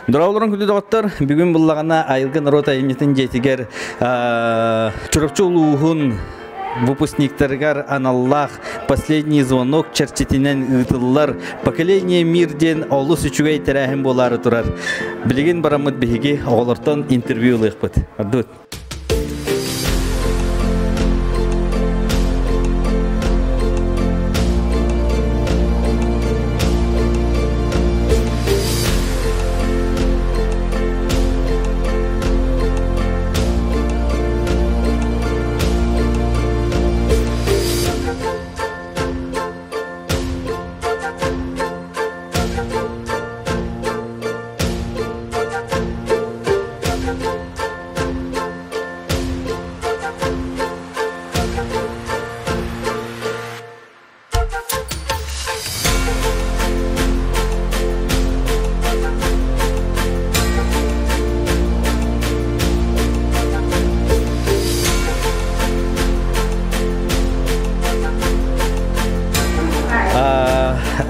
Дороолорун күндү доҕоттор, бүгүн буллаҕына Айылгы норуот айымньытын дьиэтигэр Чурапчы улууһун выпускниктарыгар аналлаах «Последний звонок» чэрчитинэн ыытыллар «Поколение мир» диэн олус үчүгэй тэрээһин буолаары турар. Билигин бараммыт биһиги оҕолортон интервью ылыахпыт. Ардут.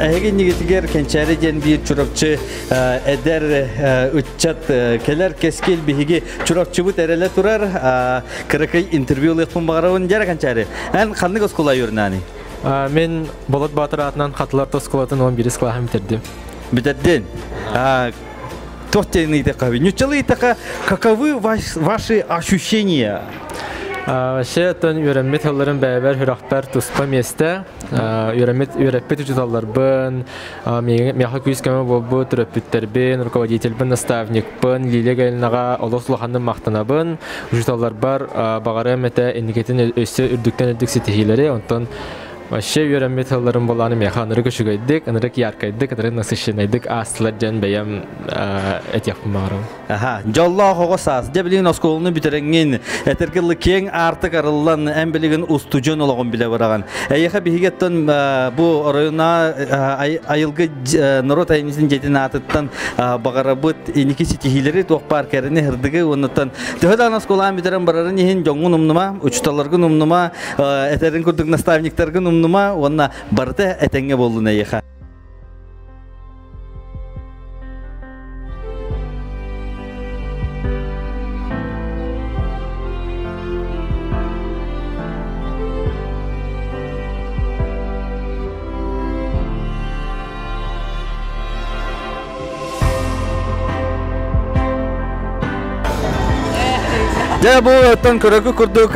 Эһиги иннигитигэр Кэнчээри диэн биир Чурапчы эдэр ыччат кэлэр кэскил биһиги Чурапчыбыт эрэлэ турар кыракый интервью ылыахпын баҕарабын дьара Кэнчээри эн ханнык оскуола үөрэнээний? Мин Болот Баатыр аатынан Хатылар оскуолатын 11 кылааһын бүтэрдим. Бүтэрдин. Туох диэн ыйытыахха Ньуччалыы ыйытыахха каковы ваши ощущения? Вообще, оттон үөрэммит сылларым бэйэбэр сүрэхпэр туспа миэстэ. Үөрэммит үөрэппит учууталларбын, миэхэ күүс-көмө буолбут төрөппүттэрбин, руководительбин, наставникпын Лилия Галинаҕа олус улаханнык махтанабын. Учууталларбар баҕарыам этэ инникитин өссө үрдүктэн үрдүк ситиһиилэри, онтон вообще үөрэммит сылларым буолааны миэхэ ынырык үчүгэйдик, ынырык яркайдык, ынырык насыщеннайдык аастылар диэн бэйэм этиэхпин баҕарабын. Аха, дьоллоох оҕо саас. Дьэ билигин оскуоланы бүтэрэҥҥин, этэргэ дылы киэҥ аартык арыллан, эн билигин устудьуон олоҕун билэ бараҕын. Эйиэхэ биһиги оттон бу оройуна айылгы норуот айымньытын дьиэтин аатыттан баҕарабыт инники ситиһиилэри туох баар кэрэни һырдыгы уоннаттан төһө даҕаны оскуолаан бүтэрэн барарын иһин дьоҥҥун умнума, учууталларгын умнума, этэрин курдук наставниктаргын умнума уонна барыта этэҥҥэ буоллун эйиэхэ. Дьэ бу оттон көрөргүт курдук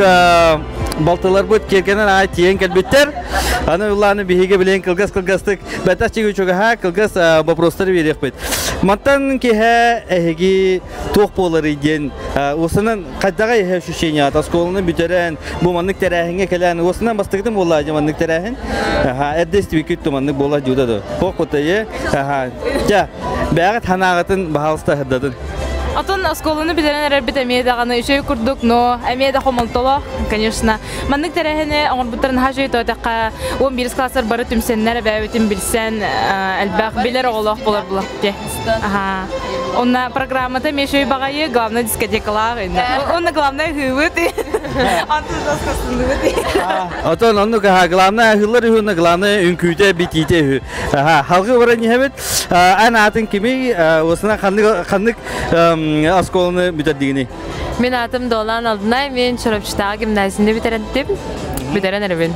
балтыларбыт киэргэнэн аай тиийэн кэлбиттэр. Аны улааны биһиги билигин кылгас-кылгастык бэтэх чиги үчүгэһэ кылгас вопростары биэриэхпит. Мантан киһэ эһиги туох буоларый диэн уосанан хайдаҕа иһэ ощущение оскуоланы бүтэрэн бу маннык тэрээһиҥҥэ кэлэн уосанан бастакытын буолла дьэ маннык тэрээһин. Аха эрдэ истибиккит ту маннык буола дьуда до. Хокутайы. Аха. Дьэ бэҕит ханаағытын баһаалыста ыһырдатын. Отон оскуоланы бүтэрэн эрэрбит эмиэ даҕаны үчүгэй курдук, но эмиэ да хомолтолоох, конечно. Маннык тэрээһини оҥорбуттарын наһаа үчүгэй тоотехха 11 класстар бары түмсэннэр эбээбитин билсэн элбэх билэр оҕолоох болор була. Аха. Онна программата эмиэ үчүгэй баҕайы, главное дискотекалаах. Онна главное ыһыыбыт. Отон оннук аха главное ыһыллар үһү, главное үҥкүүтэ битиитэ үһү. Аха, халгы баран иһэбит. Эн аатын кимий? Осына ханнык ханнык оскуоланы бүтэрдигиний? Мин аатым Долан Алдынай, мен Чурапчытааҕы гимназияны бүтэрэнтим. Бүтэрэн эрэбин.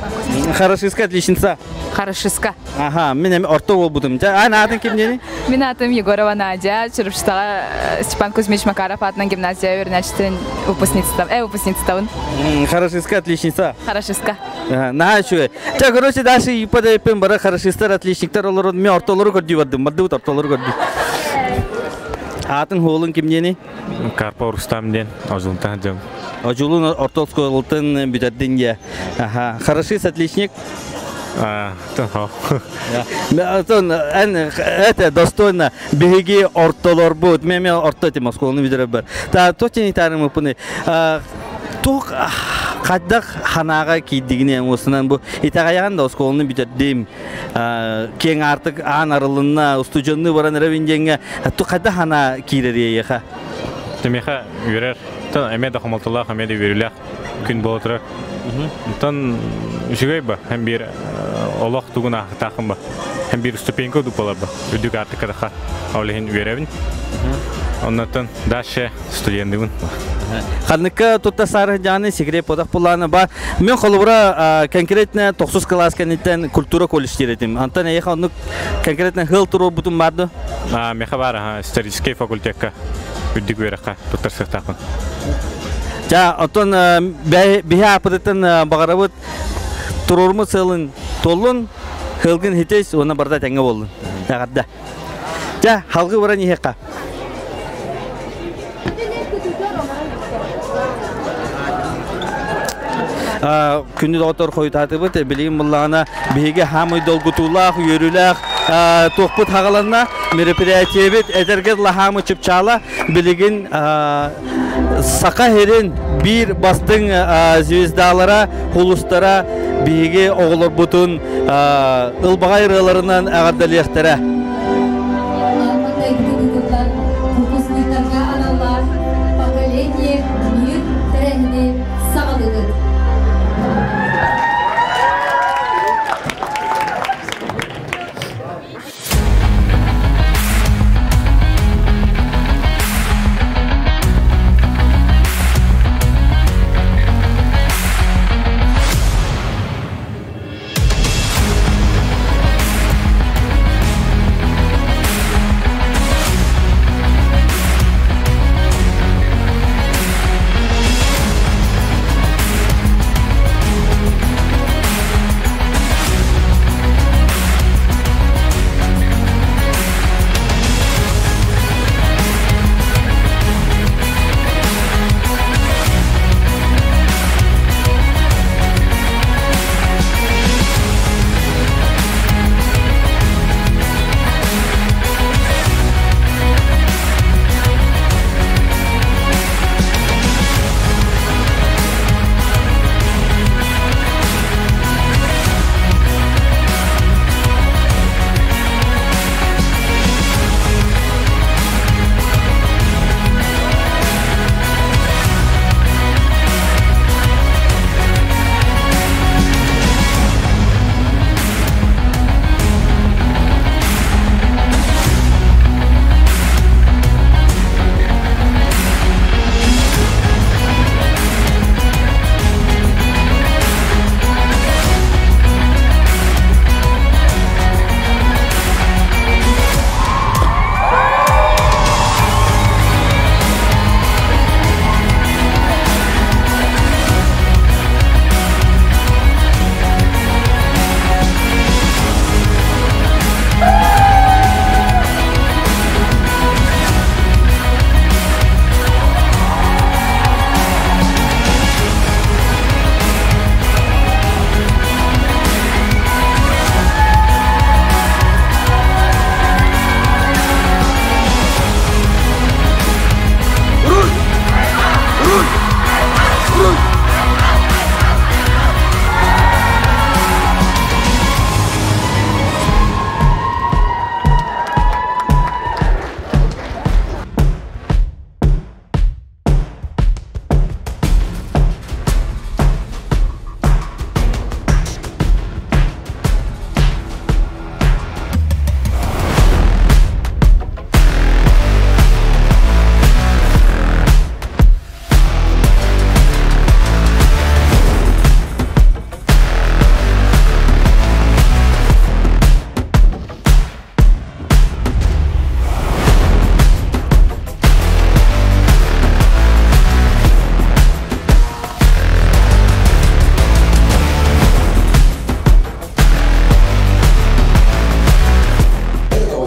Хорошистка, отличница. Хорошистка. Аха, мин эми орто буолбутум. Дьэ, эн аатын ким диэний? Мин аатым Егорова Надя, Чурапчытааҕы Степан Кузьмич Макаров аатынан гимназия үөрэнээччитин выпускницам, выпускницабын. Хорошистка, отличница. Хорошистка. Наһаа үчүгэй. Чэ, короче, дальше ИПДП бары хорошистар, отличниктар олорон, мен ортолору көрдүү бардым, бардыбыт ортолору көрдүү. Аатын хуолун ким диэний? Карпа Рустам диэн Ожулунтан дьон. Ожулун орто оскуолатын бүтэрдин дьэ. Аха, хорошист, отличник. Эн это достойно биһиги ортолорбут. Мен мен орто этим оскуоланы бүтэрэр Та точно итарымыппыны. Туох хайдах ханаага киирдигини осунан бу итэҕэйэҕин да оскуоланы бүтэрдим киэҥ аартык аан арылынна устудьоннуу баран эрэбин диэҥҥэ хайдах ханаа киирэр эйиэхэ Миэхэ үөрэр эмиэ да хомолтолоох эмиэ да үөрүүлээх күн буола турар. Онтон үчүгэй ба һэм биир олох тугун аахтаахын ба һэм биир ступенька дупалар ба үрдүк аартыкка ол иһин үөрэбин. Оннотон дальше студентыбын. Ханныкка тутта сары жаны секрет подах буланы ба. Мен холобура конкретно 9 класс кэнниттэн культура колледж диретим. Антон эйха оннук конкретно хыл турбутум барды. А меха бар исторический факультетка үрдүк үөрэххэ туттарсыахтаахпын. Жа, оттон биһи апытыттан бағарабыт турурмут сылын толлун, хылгын хитес, оны барда тәңге болдун. Яғарда. Жа, халгы баран ихеққа. Күндү доҕоттор хойутаатыбыт билигин буллаҕына биһиги хаамый долгутуулаах үөрүүлээх туохпут хагаланна мероприятиебит этэргэ лаһаамы чыпчаала билигин саха сирин биир бастыҥ звездалара хулустара биһиги оҕолорбутун ылбаҕай ырыаларынан эҕэрдэлиэхтэрэ. Выпускниктарга аналлаах «Поколение мир» тэрээһини саҕалыыбыт.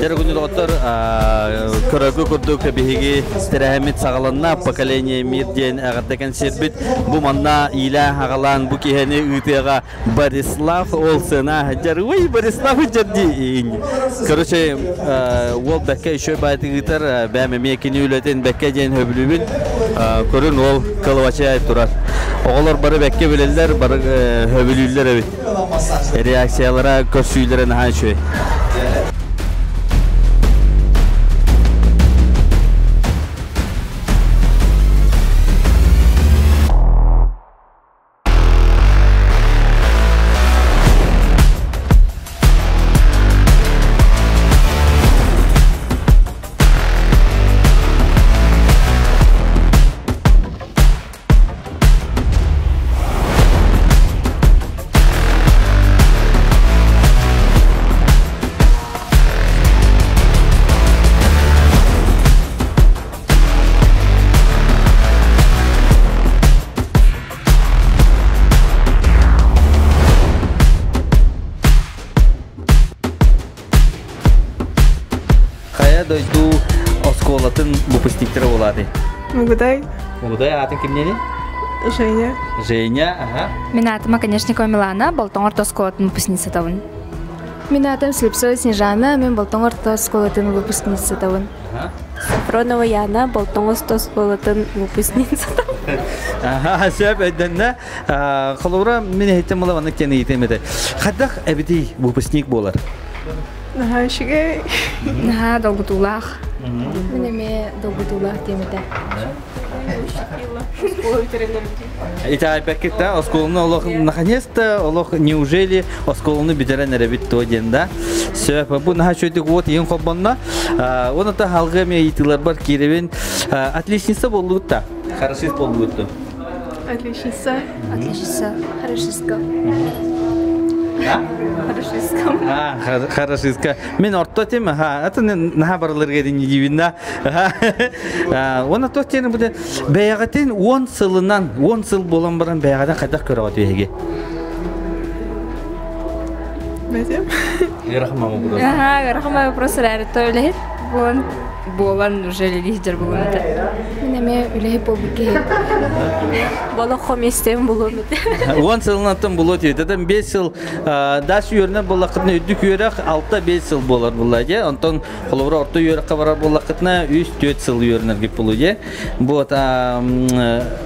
Дьэ күндү доҕоттор, көрөргүт курдук биһиги тэрээһиммит саҕаланна поколение мир диэн эҕэрдэ кэнсиэрбит. Бу манна иилээн-саҕалаан бу киһини ыытыаҕа Борислав ол сына дьар ой Борислав дьар Короче, уол бэккэ еще баайты ыытар, бэм эмиэ кини үлэтин бэккэ диэн хөбүлүүбүн. Көрүн ол кылыбачай турар. Оҕолор бары бэккэ билэллэр, бары хөбүлүүллэр эбит. Реакциялара көрсүүлэрэ наһаа үчүгэй. оскуолатын выпускниктара буолааты? Мугудай. Мугудай аатын кимнени? Женя. Женя, ага. Мин атыма Конечникова Милана, Болтоҥ орто оскуолатын выпускницатабын. Мин атым Слепцова Снежана, мен Болтоҥ орто оскуолатын выпускницатабын. Сафронова Яна, Болтоҥ орто оскуолатын выпускницатабын. Аха, сөп өйдөннө. Холобура, мин эһиттен була маннык диэн ыйытыам этэ. Хайдах эбитий выпускник буолар? Наһаа үчүгэй. Наһаа долгутуулаах. Мин эмиэ долгутуулаах диэм этэ. Итаайбэккит да оскуоланы олох наконец-то олох неужели оскуоланы бүтэрэн эрэбит то диэн да. Сөп, бу наһаа үчүгэй уот иин холбонно. Уонна та халгы эмиэ ыйытыыларбар киирэбин. Отличница боллугут да? Хорошист боллугут да? Отличница. Отличница. Хорошистка. Хорошистка. А, хорошистка. Мен орто тем, ха, это наха барыларга дин да. Оны то тені буде бәяғатын 10 сылынан, 10 сыл болан баран бәяғадан қайдақ көрі оту еге. Бәтем. Рахма вопрос. Ага, рахма вопрос рәрі то үләһит болан болан уже лидер болан это. Мин эмиэ үлэһит буолбут киһи. Болоххо миэстэм булуом этэ. 10 сылынан булуот этэ. 5 сыл даш үөрэнэр буоллаххытына үрдүк үөрэх 6-5 сыл буолар буолла дьэ. Онтон холобура орто үөрэххэ барар буоллаххытына 3-4 сыл үөрэнэргит буолуо дьэ. Вот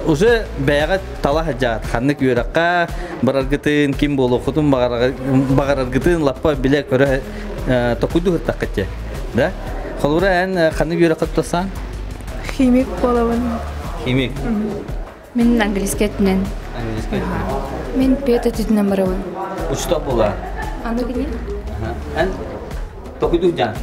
уже бэйэҕэ тала сылдьаҕыт ханнык үөрэххэ бараргытын, ким буолуоххутун баҕараргытын лаппа билэ көрө токуйду сыртаххыт дьэ. Да? Холобура эн ханнык үөрэххэ тутасан? Химик буолабын. Химик. Мин английский өттүнэн. Английский. Мин пет өттүнэн барабын. Учта була. Аны кини? Эн токуйду жан.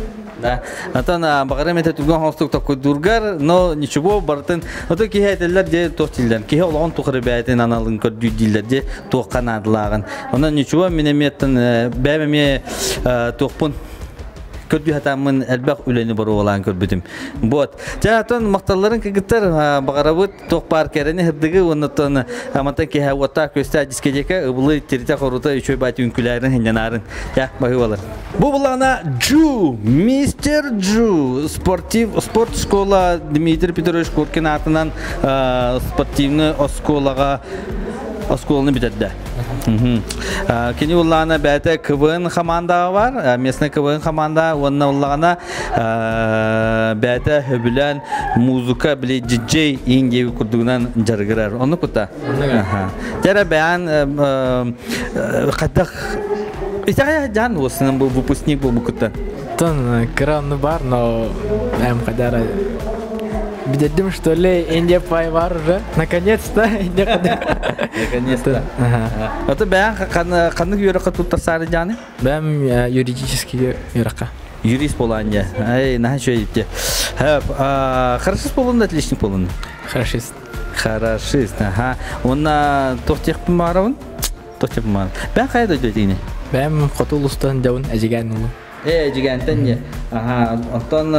Да. Атан бағарам ете түргөн хостук токуйдургар, но ничего бартын. Ото киһи этеллер же тох дилер. Киһи олоҕун тухары бэйэтин аналын көрдүү дилер же туохха наадылааҕын. Онон ничего мин эмиэттэн бэйэм эмиэ туохпун көрдүү хатаммын элбэх үлэни боруолаан көрбүтүм. Вот. Жа атон макталларын кыгыттар бағарабыт туох бар кэрэни хырдыгы оннотон амантан киһэ уоттаах көстө дискетека ыбылы тиритэ хорута үчүгэй баати үҥкүлээрин хиннянарын. Я баһыыбалар. Бу буллаҕына Джу, мистер Джу, спортив, спорт школа Дмитрий Петрович Куркин аатынан спортивный оскуолаҕа оскуоланы бүтэрдэ. Кини уллаана бэйэтэ КВН хамаандаҕа бар, местный КВН хамаанда уонна уллаҕына бэйэтэ сөбүлээн музыка били диджей иин диэби курдугунан дьарыгырар. Ону кута. Тера бэйэн хайдах Итая жан уосынан бу выпускник буолбуккуттан. Тон кыра бар, но эм хадара Бидердим, что ли, Индия пай бар уже. Наконец-то, Индия Наконец-то. Это бэйэн ханнык үөрэххэ туттарсаары жаны? Бэм юридический үөрэххэ. Юрист буолан дьэ. Ай, наһаа үчүгэй дии. Хорошист буолун да отличник буолун? Хорошист. Хорошист, аха. Уонна туох диэхпин баҕарабын? Туох диэхпин баҕарабын? Бэйэн хайа дойду этигиний? Бэм хоту улустан дьабын Эдьигээн улу. Э, Эдьигээнтэн дьэ. Аха, онтон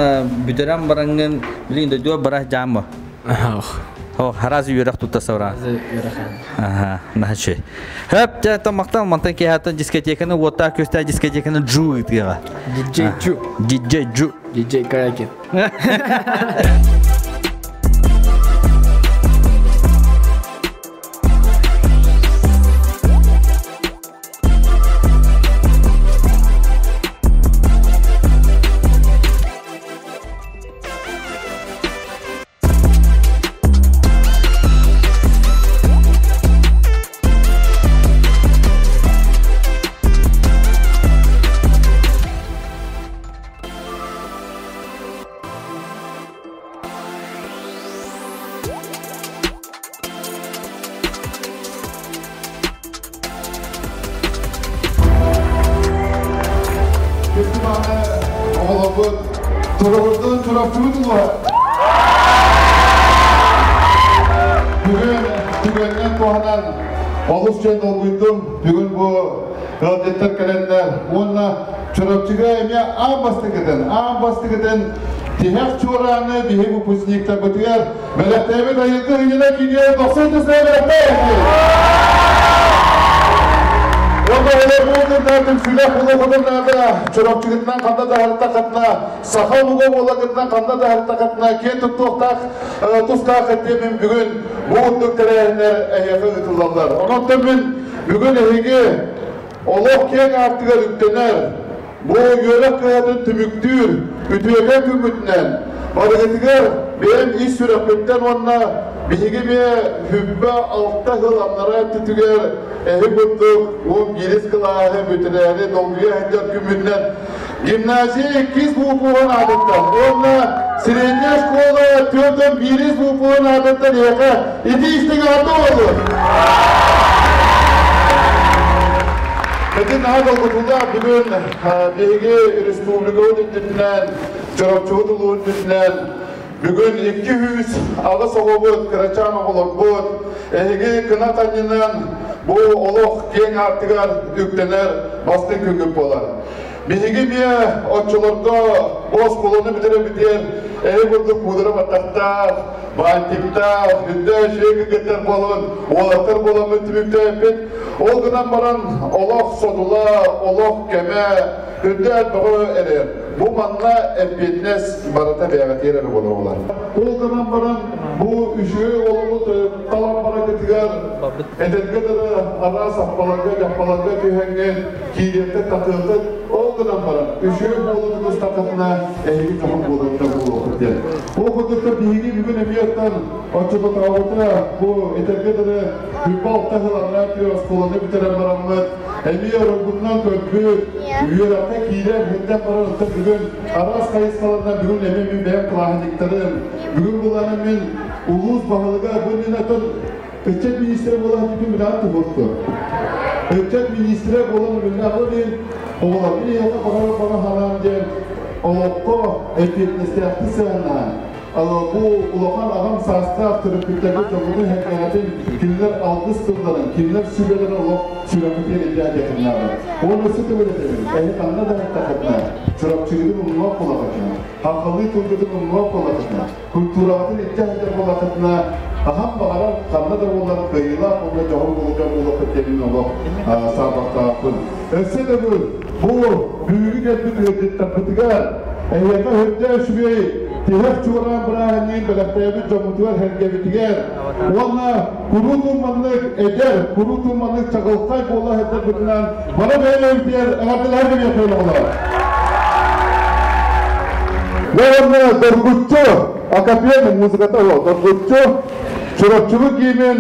бүтэрэн бараҥҥын билигин дойдуга бара дьаамма. О, хараас үөрэх тутта сабра. Аха, наһаа үчүгэй. Хөп, дьэ, томмахтан мантан киэһэттэн дискотеканы уоттаах күстээх дискотеканы Джу ыытыаҕа. Диджей Джу. Диджей Джу. Диджей Каракин. Оҕолорбут туругурдун Чурапчыбыт улууһа. Бүгүн түгэнинэн туһанан олус дьон долгуйдум. Бүгүн бу ыалдьыттар кэлэннэр уонна Чурапчыга эмиэ аан бастакытын, аан бастакытын тиһэх чуорааны биһи выпускниктарбытыгар бэлэхтээбит айылгы ыйына кинигэ 90 бэлэхтээбит. Онда олар болдырдардың сүлек болуғыдырнады, чорапчыгытынан қанда да хартақатна, саха луга болагытынан қанда да хартақатна, кен тұттуқтақ тұстақ әттемін бүгін бұл ұттық тәрәхінер әйеқі ұтылалар. Онын мен бүгін әйеге олық кең артыгар үктенер, бұл йөрек кыятын түмүктүр, үтүөкө күмүтүнен, барыгытыгар бэйэм ис сүрэхпиттэн уонна биһиги ме хүббэ алта хыл амнара түтүгэр эһи курдук уон биирис кылааһы бүтүрээри долгуйа сылдьар күмүнэн гимназия иккис буквуһун аатыттан уонна средняя школа түөртөн биирис буквуһун аатыттан эһиэхэ ити истиҥ аата буолуо. Ити наһаа долгутуулаах бүгүн биһиги республикабыт үрдүнэн, Чурапчыбыт улууһун үрдүнэн бүгүн 208 оҕобут, кырачаан оҕолорбут, эһиги кынат анньынан бу олох киэҥ аартыгар үктэнэр бастыҥ күҥҥүт буолар. Биһиги эмиэ оччолорго бу оскуоланы бүтэрэ-бүтэр эһи курдук куудара баттахтаах, баантиктаах, үрдэ үчүгэй кыргыттар буолан, уолаттар буоламмыт түмүктээбиппит. Ол гынан баран олох содула, олох кэмэ үрдэ элбэҕи эрэр. Бу манна эппиэтинэс барыта бэйэҕитигэр эрэ буолар буолар. Ол гынан баран бу үчүгэй олоҕу талан бараргытыгар этэргэ дылы араас аппаларга, дьаппаларга түһэҥҥин киириэххит, тахыаххыт. Ол гынан баран үчүгэй буолууну тустаххытына эһиги дьоһун буолуохтар буолуоххут диэн. Ол курдук биһиги бүгүн эмиэ оттон оччотооҕута бу этэргэ дылы күнбэ алта сыл анараа өттүгэр оскуоланы бүтэрэн бараммыт эмиэ оройбутунан көрбүт, үөрэххэ киирэн иһиттэн баран оттон бүгүн араас хайысхаларынан бүгүн эмиэ мин бэйэм кылааһынньыктарым, бүгүн буланым мин улуус баһылыга бу иннинэ оттон ыччат министрэ буола сылдьыбытым билэҕит туһуохту. Ыччат министрэ буолан үлэлээх ол иһин оҕолор мин эһиэхэ баҕарар баҕа санаам диэн олоххо эппиэтинэстээхтик сыһыаннаһан бу улахан аҕам саастаах төрөппүттэргэ дьоҥҥутун сэргээҕитин, кинилэр алгыс тылларын, кинилэр сүбэлэрин олох сүрэххитигэр илдьэ сылдьыаххытынааҕы. Уонна өссө төгүл этэбин, эһи ханна да иһиттэххитинэ, Чурапчыгытын умнуох буолаххытына, хаххалыы тылгытын умнуох буолаххытына, культураҕытын илдьэ сылдьар буоллаххытына, хаһан баҕарар ханна да буоллар кыайыылаах уонна дьоһун буолар буолуоххут диэн олох саарбахтаахпын. Өссө төгүл бу бүгүҥҥү кэлбит ыалдьыттарбытыгар эһиэхэ үрдээх үчүгэй тиһэх чуораан бырааһынньыгын бэлэхтээбит дьоммутугар-сэргэбитигэр уонна куруутун маннык эдэр, куруутун маннык чаҕылхай буола сылдьарбытынан бары бэйэ-бэйэбитигэр эҕэрдэлэһэр кэбиэххэ оҕолор. Уонна доргуччу акапельный музыката доргуччу Чурапчыбы киимин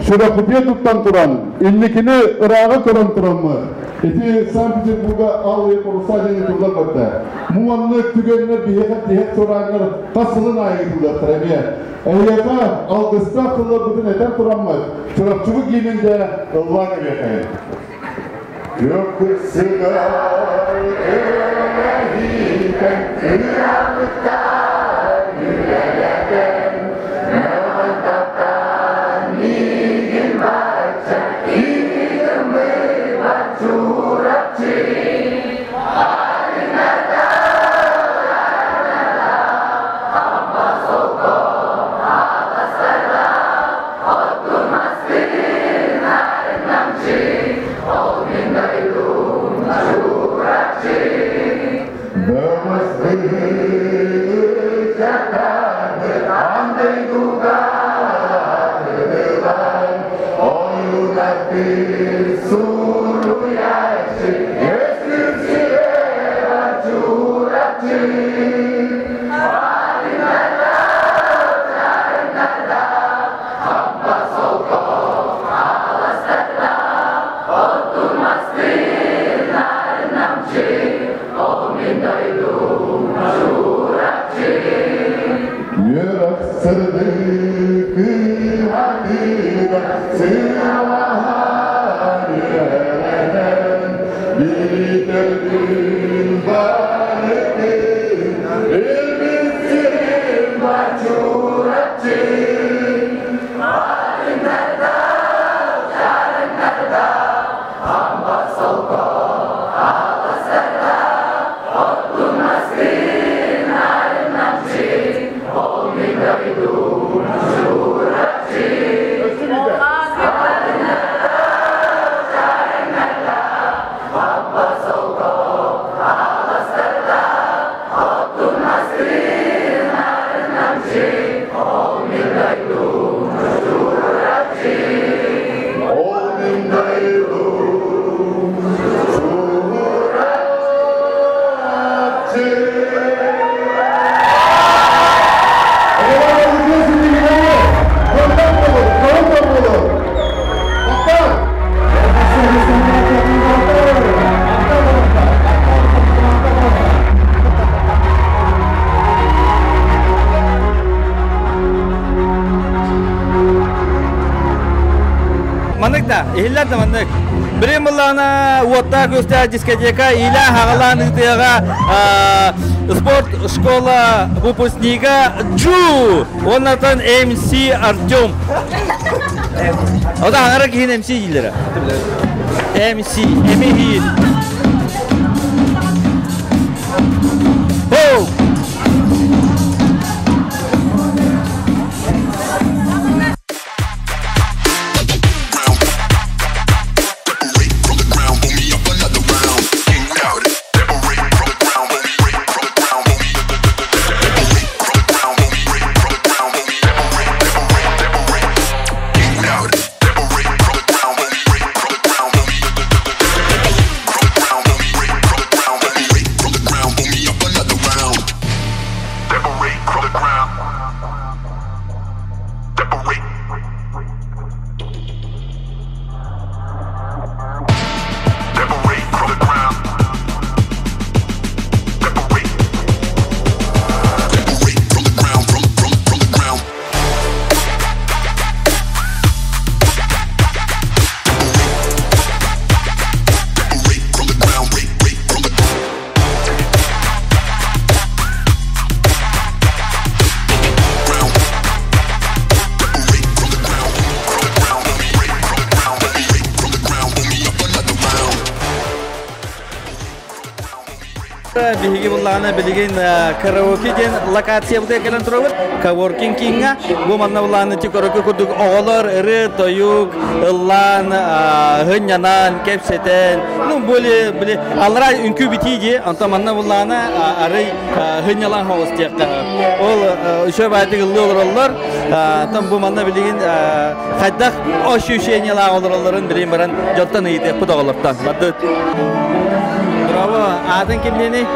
сүрэхпитигэр туттан туран, инникини ырааҕы көрөн тураммыт, ити Санкт-Петербурга Алые паруса диэн ыытыллар барда. Муҥаннык түгэннэр биһиэхэ тиһэх чуорааннар хас сылын аайы ыытыллыахтара эмиэ. Эһиэхэ алгыстаах тылларбытын этэн тураммыт, Чурапчыбы гимн дэ ыллаан эбиэхэйин. Күөх сыгар кэлэһиитэн ырамыттар үлэлэтэн мөҕөн-таптаан миигин бачча киирдиммыт Чурапчы арыната Амма солко аластарда оттун мастын арынамчы ол мин дойдум Чурапчы Үөрэх сырдык кыһатыгар сыралаһан үөрэнэн, билитэрдин барытын билбит сирим бар Чурапчы. Маннык да, иһиллэр да маннык. Билим былаана уоттаах көстөөх дискотека илэ хагалаан ыытыаҕа спорт школа выпускнига Джу уоннатан МС Артем. Ода аңара киһин МС дииллэрэ. МС, МХ. Хоу! Биһиги буллаҕына билигин караоке диэн локациябытыгар кэлэн турабыт. Коворкинг Кинга. Бу манна буллаҕына ти караоке курдук оҕолор ыры, тойук, ыллаан, хынньанан, кэпсэтэн, ну более били аллара үҥкүү битии дии, онтон манна буллаҕына арый хынньалаан хоҕус диэххэ. Ол үчүгэй баайдык ыллыы олороллор. Оттон бу манна билигин хайдах ощущениелаах олороллорун билин баран дьонтон ыйытыахпыт оҕолортон. Бардыт. Браво, аатын кимниний?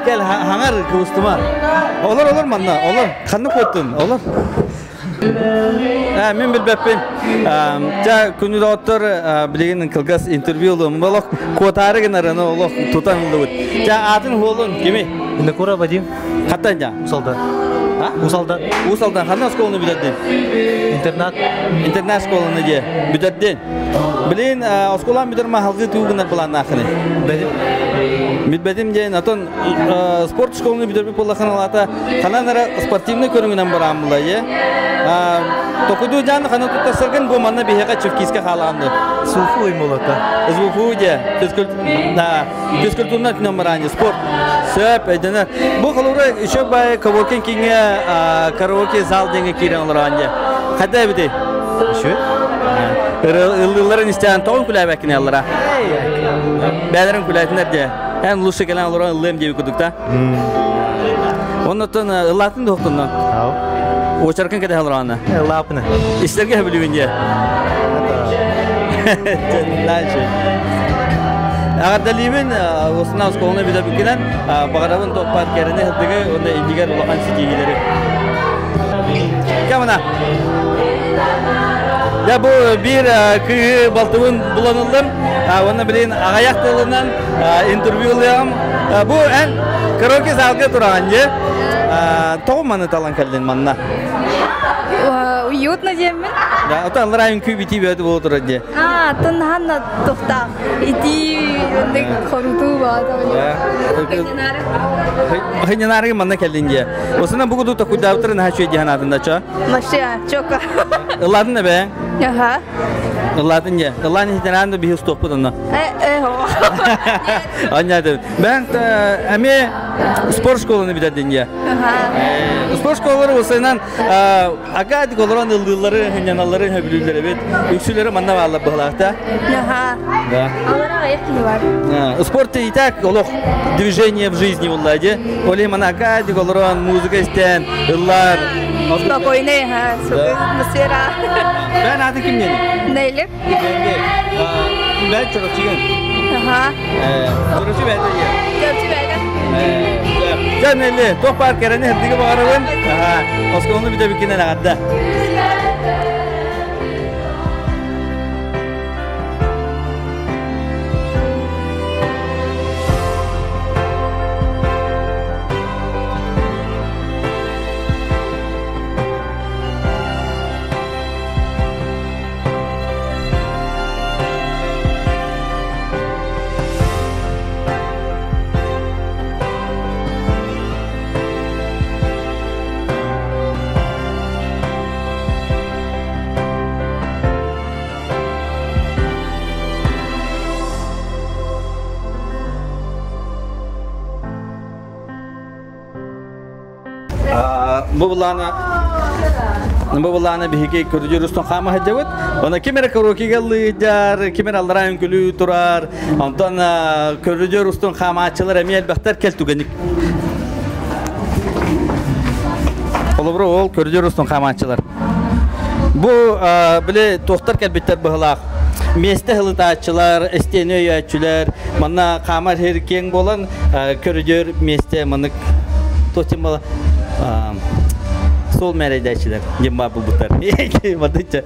Кел, хаҥар кыбыстыма. Олор, олор манна, олор. Ханна куоттун, олор. Мин билбэппин. Ча күнү доҕоттор билигин кылгас интервью ылым. Олох куотаары гынарыны олох тутан ыллыбыт. Ча атын хуолун кими? Инакура Вадим. Хаттан жа? Усалдан. Усалдан. Усалдан. Ханна школаны бүтэрдин? Интернат. Интернат школаны же бүтэрдин. Билин осколан бүтэр махалгы тугунар планнаахыны. Бедим. Бүтбэтим диэн, отон спорт школаны бүтэрбит буоллахына алата ханан эрэ спортивный көрүҥүнэн бараан була е. Токуду жан хана туттарсаргын бу манна биһиэхэ чевкиска хаалаанды. Суфу имолата. СВФУ де физкультурна түнэн бараани спорт. Сөп өйдөнө. Бу холура еще бай коворкинг кинге караоке зал деңе киирен олораан де. Хадда эбити? Еще? Ыллыыларын истээн тоҕун күлээбэккини аллара. Бээлэрин күлээтинэр де. Эн лучше кэлэн олорон ыллыам диэби курдук та. Оннотон ыллаатын да хоқтунна. Очаркын кэтэһэ олороонна. Ыллаапына. Истерге хөбүлүгүн дьэ. Дальше. Аҕардалиибин осына осколуна бүтэ баҕарабын топпар кэрэни сырдыгы уонна иннигэр улахан ситиһиилэри. Камана. Я бу биир кыыһы балтыбын булан ыллым. Уонна билин аҕайах тылынан интервью ылыаҕым. Бу эн караоке залга тураҕын дьэ. Тоҕо маны талан кэллин манна? Уютно диэммин. Да, ото аллара үҥкүү битии бөтү буола турар дии. А, туннахан тухтаах. Итии оннук хорутуу баата. Хынньанаарыгы манна кэллин дии. Осынан бу кудук такуйдаабыттарын наһаа үчүгэй дии санаатын да чо. Машина, чока. Ыллаатын да бээ? Аха. Ыллаатын дии. Ыллаан иһитинээн да биһи устуохпут онно. Э, э, Анньаатын. Бээн эмиэ спорт школаны бүтэрдин дии. Спорт школалары осынан акадик олорон ыллыыллары, хынньаналлары хөбүлүүллэр эбит. Үксүлэри манна бааллар быһалаахта. Аха. Да. Алара аяк киһи бар. Спорт и так олох движение в жизни булла ди. Оле мана акадик олорон музыка истэн, ыллар. Спокойный, ха, атмосфера. Бэн аты ким нени? Нелли. Бэн чорочугун. Аха. Чорочу бэйдэ. Чорочу бэйдэ. Дьэ Нелли, туох баар кэрэни сырдыгы баҕарабын. Оскуоланы бүтэ аҕадда. Бу булаана Бу булаана биһиги көрдүр устун хаама сылдьабыт. Она ким эрэ караокега ыллыйдьар, ким эрэ аллараа үҥкүлүү турар. Онтон көрүдүөр устун хаамааччылар эмиэ элбэхтэр кэл түгэник. Холобура ол көрүдүөр устун хаамааччылар. Бу били туохтар кэлбиттэр быһылаах. Миэстэ хылытааччылар, эстиэни өйөөччүлэр, манна хаамар сир киэҥ буолан көрүдүөр миэстэ маннык туох буола суол мээрэйдээччилэр диэн баар буолбуттар. Мадычча.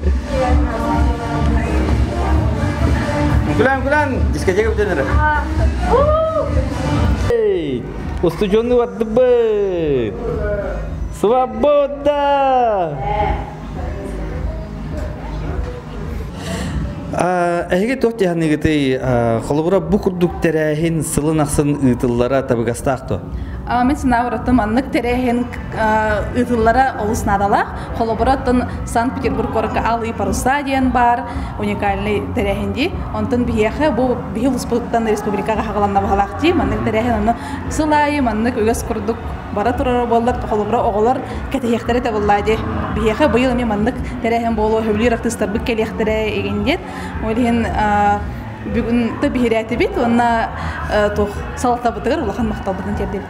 Гулан, гулан, дискотека бүтэн эрэр. Устудьуоннуу бардыбыт. Свобода! Эһиги туох дии Холобура бу курдук тэрээһин сылын ахсын ыытыллара табыгастаах дуо? Мин санаабар маннык тэрээһин ыытыллара олус наадалаах. Холобура оттон Санкт-Петербург куоракка Алые паруса диэн баар уникальный тэрээһин дии. Онтон биһиэхэ бу биһи улууспутуттан республикаҕа хаҕаланна баһалаах дии. Маннык тэрээһин ону сыл аайы маннык үгэс курдук бара турара буоллар, холобура оҕолор кэтэһиэхтэрэ табыллаа дии. Биһиэхэ быйыл эмиэ маннык тэрээһин буолуо, сөбүлүүр артыыстарбыт кэлиэхтэрэ игин диэн. Ол иһин бүгүн да биһирээтибит уонна туох салалтабытыгар улахан махталбытын тиэрдэбит.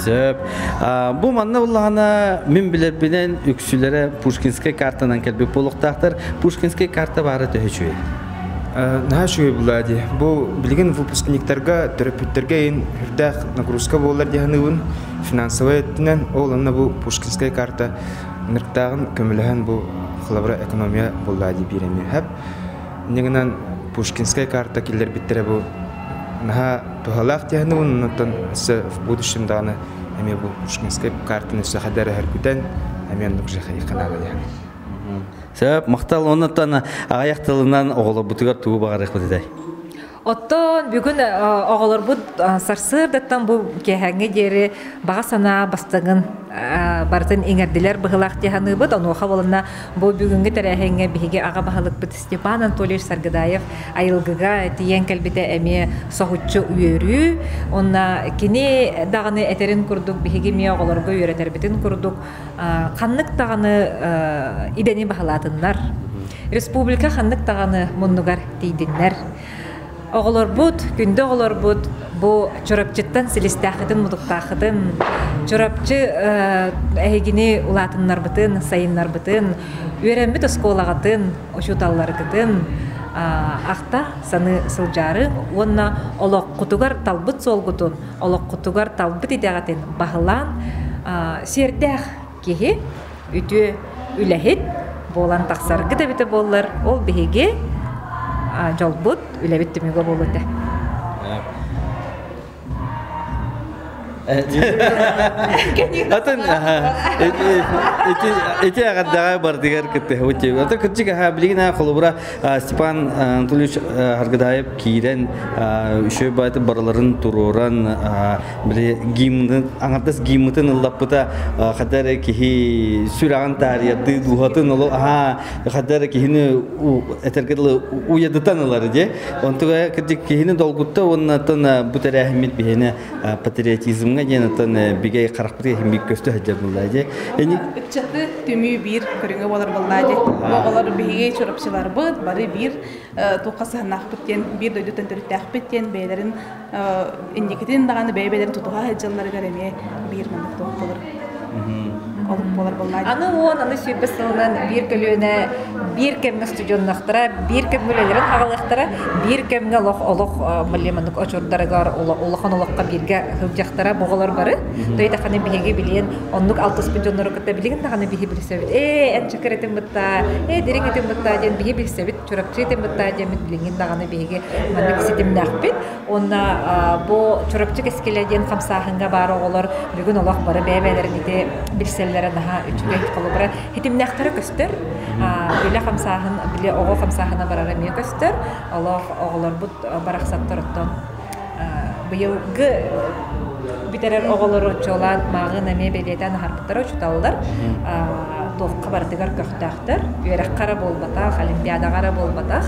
Сөп. Бу манна буллаҕына мин билэрбинэн үксүлэрэ Пушкинскай картанан кэлбит буолуохтаахтар. Пушкинскай карта баара төһө үчүгэй? Наһаа үчүгэй булаа дии. Бу билигин выпускниктарга, төрөппүттэргэ иһин үрдээх нагрузка буолар дии саныыбын. Финансовай өттүнэн ол онно бу Пушкинскай карта ынырыктааҕын көмөлөһөн бу холобура экономия буоллаа дии биир эмиэ сөп. Инньэ Пушкинскай карта киллэрбиттэрэ бу наһаа туһалаах дии саныыбын. Онтон өссө в будущем даҕаны эмиэ бу Пушкинскай картаны өссө хадары өргүтэн эмиэ оннук же хайыахха наада дии саныыбын. Сөп, махтал. Оннуттан аҕыйах тылынан оҕолорбутугар тугу баҕарыахпыт этэй? Оттон бүгүн оҕолорбут сарсыардаттан бу киэһээҥҥэ диэри баҕа санаа бастыҥын барытын иҥэрдилэр быһылаах дии саныыбыт. Онуоха буолана бу бүгүҥҥү тэрээһиҥҥэ биһиги аҕа баһылыкпыт Степан Анатольевич Саргыдаев айылгыга тиийэн кэлбитэ эмиэ соһуччу үөрүү. Уонна кини даҕаны этэрин курдук биһиги эмиэ оҕолорго үөрэтэрбитин курдук ханнык даҕаны идэни баһылаатыннар, республика ханнык даҕаны муннугар тиийдиннэр. Оҕолорбут, күндү оҕолорбут бу Чурапчыттан силистээххитин-мутуктааххытын, Чурапчы эһигини улаатыннарбытын, сайыннарбытын, үөрэммит оскуолаҕытын, учууталларгытын ахта саныы сылдьаары уонна олоххутугар талбыт суолгутун, олоххутугар талбыт идэҕитин баһылаан сиэрдээх киһи, үтүө үлэһит буолан тахсаргыт эбитэ буоллар, ол биһиги дьолбут, үлэбит түмүгэ буолуо этэ. Атын ити эҕэрдэҕэ бардыгар кыттыһабыт диэбит. Ата кырдьык аха билигин аа холобура Степан Анатольевич Харгыдаев киирэн үчүгэй баайты барыларын туруоран били гимнын аҥардас гиммытын ыллаппыта хата эрэ киһи сүрэҕин таарыйардыы дууһатын оло аhaa хата эрэ киһини этэргэ дылы уйадытан ылар дии онтуга кырдьык киһини долгутта уонна оттон бу тэрээһиммит биһиэнэ патриотизмҥа диэн оттон бигэй харахпытыгар иһин көстө сылдьар буолла дии Ыччаты түмүү биир көрүҥэ буолар буолла дии. Бу оҕолор биһиги чурапчыларбыт бары биир туохха сыһаннаахпыт диэн, биир дойдуттан төрүттээхпит диэн бэйэлэрин инникитин даҕаны бэйэ-бэйэлэрин тутуһа сылдьалларыгар эмиэ биир маннык туох буолар олук буолар буоллаа. Аны уон, аны 20 сылынан биир көлүөнэ биир кэмҥэ студеннахтара, биир кэмҥэ үлэлэрин аҕалыахтара, биир кэмҥэ олох олох маннык очурдарыгар улахан олоххо бииргэ сылдьахтара боҕолор бары. Тойтаханы биһиги билиэн оннук алтыспыт дьоннору кытта билигин даҕаны биһи билсэбит. Ээ, эн чакыр этим бытта, ээ, дириҥ этим бытта диэн биһи билсэбит, Чурапчы этим бытта диэммит билигин даҕаны биһиги маннык ситимнээхпит. Уонна бу Чурапчы кэскилэ диэн хамсааһыҥҥа баар оҕолор бүгүн олох бары бэйэ-бэйэлэрин ити билсэллэрэ наһаа үчүгэй холобура хитимнээхтэрэ көстөр. Үлэ хамсааһын, били оҕо хамсааһына барара эмиэ көстөр. Олох оҕолорбут барахсаттар оттон быйылгы бүтэрэр оҕолору чуолаан мааҕын эмиэ бэлиэтээн аһарбыттара учууталлар. туохха барытыгар көхтөөхтөр. Үөрэххэ эрэ буолбатах, олимпиадаҕа эрэ буолбатах.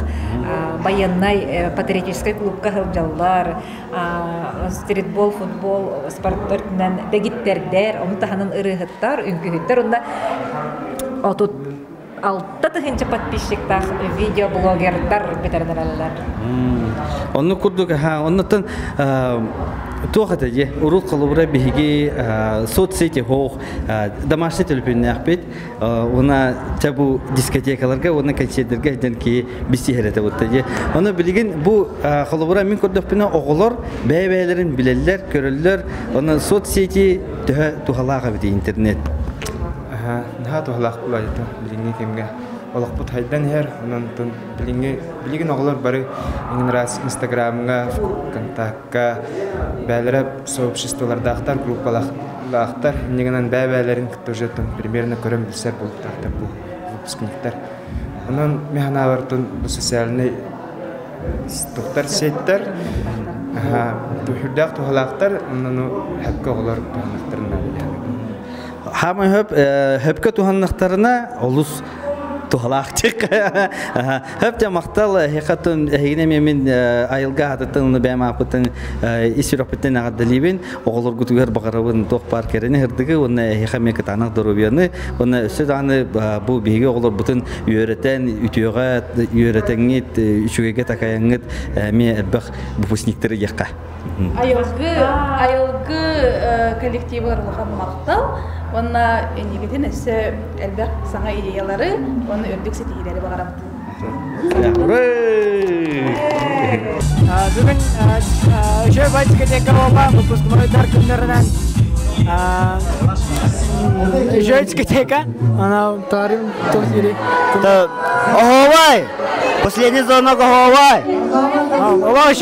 Байыаннай патриотическай клубка сылдьаллар, стритбол, футбол спорт өртүнэн дэгиттэрдэр, ону таһынан ырыаһыттар, үҥкүүһүттэр уонна 36 000 подписчиктаах видеоблогердар бүтэрэн Онну курдук, оннуттан туох этэ дии, урут холобура биһиги соцсети хоох домашний төлөпүннээхпит, уна ча бу дискотекаларга уонна концертерге ден ки бисиһэр этэ бутта дии. Ону билигин бу холобура мин көрдөхпүнэ оҕолор бэйэ-бэйэлэрин билэллэр, көрөллөр, оны соцсети төһө туһалаах эбит интернет. Наһаа туһалаах булаайта билиҥҥи кэмҥэ олохпут хайдан иһэр, онон билиҥҥи билигин оҕолор бары иҥин раз Инстаграмҥа, ВКонтакка бээлэрэ сообществолардаахтар, группалаахтар, иннигинэн бэйэ-бэйэлэрин кытта уже примерно көрөн билсэр буолуохтаахтар бу выпускниктар. Онон мин санаабар бу социальнай туохтар сеттэр үрдээх туһалаахтар, онон хөпкө оҕолор туһаннахтарын наада. Хаамай хөп хөпкө туһаннахтарына олус туһалаахтык. Хөп те мактал хекатын эһигине мен айылга хатытын бэм апытын ис сүрэхпиттэн аҕардалибин оҕолоргутугар баҕарабын туох баар кэрэни хырдыгы уонна эһиэхэ эмиэ кытаанах доруобуйаны уонна өссө даҕаны бу биһиги оҕолорбутун үөрэтэн үтүөҕэ үөрэтэҥҥит үчүгэйгэ такайаҥҥыт эмиэ элбэх выпускниктары диэххэ. Айылгы, айылгы коллективыгар улахан махтал уонна инникитин өссө элбэх саҥа идеялары уонна үрдүк ситиһиилэри баҕарабыт. Бүгүн үчүгэй бай дискотека буолла, выпускнойдар күннэринэн үчүгэй дискотека. Она тарим туох дири. Оһообай! Последний звонок оһообай! Оһообай!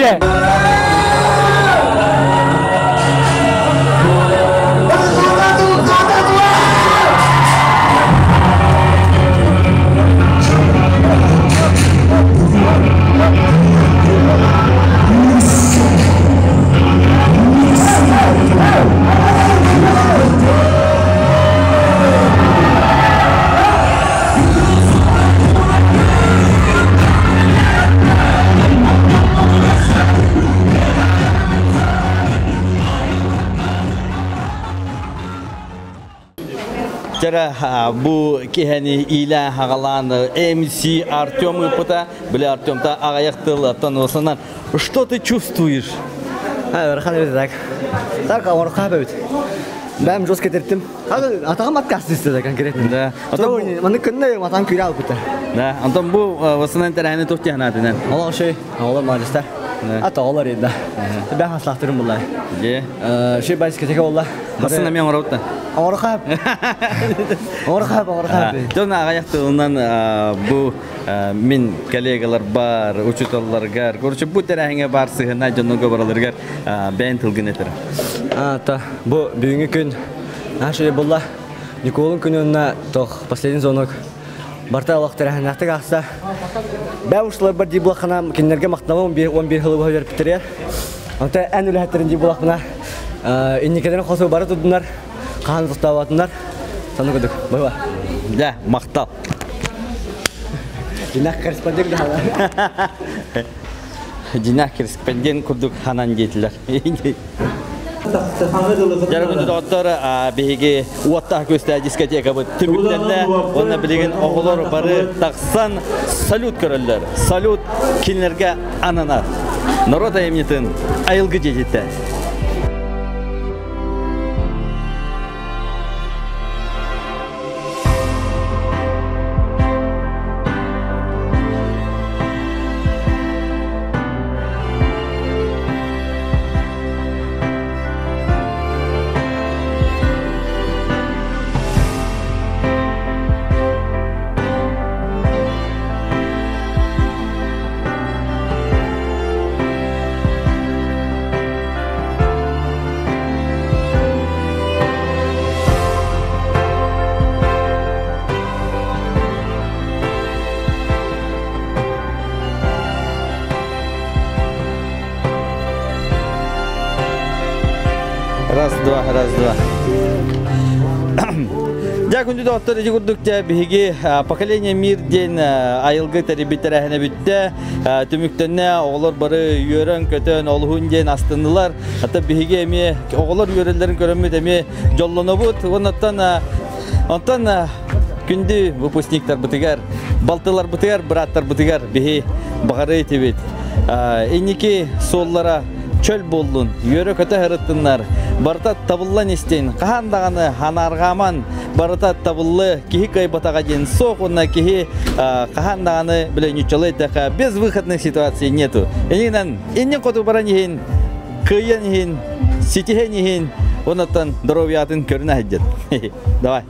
Тера бу киһини иилээн хагалаан МС Артем ыппыта. Били Артемта аҕыйах тыл оттон Что ты чувствуешь? Ыарахан эбит так. Так, ауырқа бэбит. Бәм жестко терттим. Атаҕым отказ конкретно. Да. Маны күннэ матан күйрә алып китте. Да. Антон бу васынан тәрәһәне тух тиһанатынан. Олар шей, олар молодецтар. Ата олар еді. Бә хаслахтырым буллар. Же. Шей байскетеке болла. Басына мен ораута. Орхап. Орхап, орхап. Дон аҕыйах тылынан бу мин коллегалар бар, учуталларгар, короче, бу тэрээһиҥҥэ бар сыһына дьоннорго бараларыгар бэйэн тылгын этэр. Та бу бүгүҥҥү күн наша булла. Николун күнүнна тох последний звонок. Барта алах тэрээһиннээхтик аахса. Бээ ушлар бар дии булаххана кинилэргэ махтанабын 11 хылы быһа үөрпүттэригэр. Онто эн үлэһиттерин дии булахпына инникелерин хосу бары турдунар, хаһан тохтообатыннар. Санны курдук. Бай-бай. Да, махтал. Динах корреспондент да. Динах корреспондент курдук ханан диэтилэр. Жаргын доҕоттор биһиги уоттаах көстөө дискотекабыт түмүктэннэ. Онно билигин оҕолор бары тахсан салют көрөллөр. Салют кинилэргэ ананар. Народ айымньытын айылгы дьиэтиттэн. Раз, два, раз, два. Дьэ күндү доҕоттор, ити курдук дьэ биһиги Поколение мир диэн айылгы тэрийбит тэрээһинэ бүттэ. Түмүктэннэ, оҕолор бары үөрэн-көтөн, олуһун диэн астыннылар. Ата биһиги эмиэ оҕолор үөрэллэрин көрөммүт эмиэ дьоллонобут. Оннуттан онтон күндү выпускниктарбытыгар, балтыларбытыгар, бырааттарбытыгар биһи баҕары этибит. Инники суоллара чөл буоллун, үөрэ-көтө сырыттыннар, барыта табыллан истин, хаһан даҕаны ханаарҕааман, барыта табыллы, киһи кыайбатаҕа диэн суох уонна киһи хаһан даҕаны бile ньуччалыы эттэххэ безвыходных ситуаций нету. Иннинэн иннин хоту баран иһин, кыайан иһин, ситиһэн иһин, оннуттан здоровьятын көрүнэ сылдьын. Давай.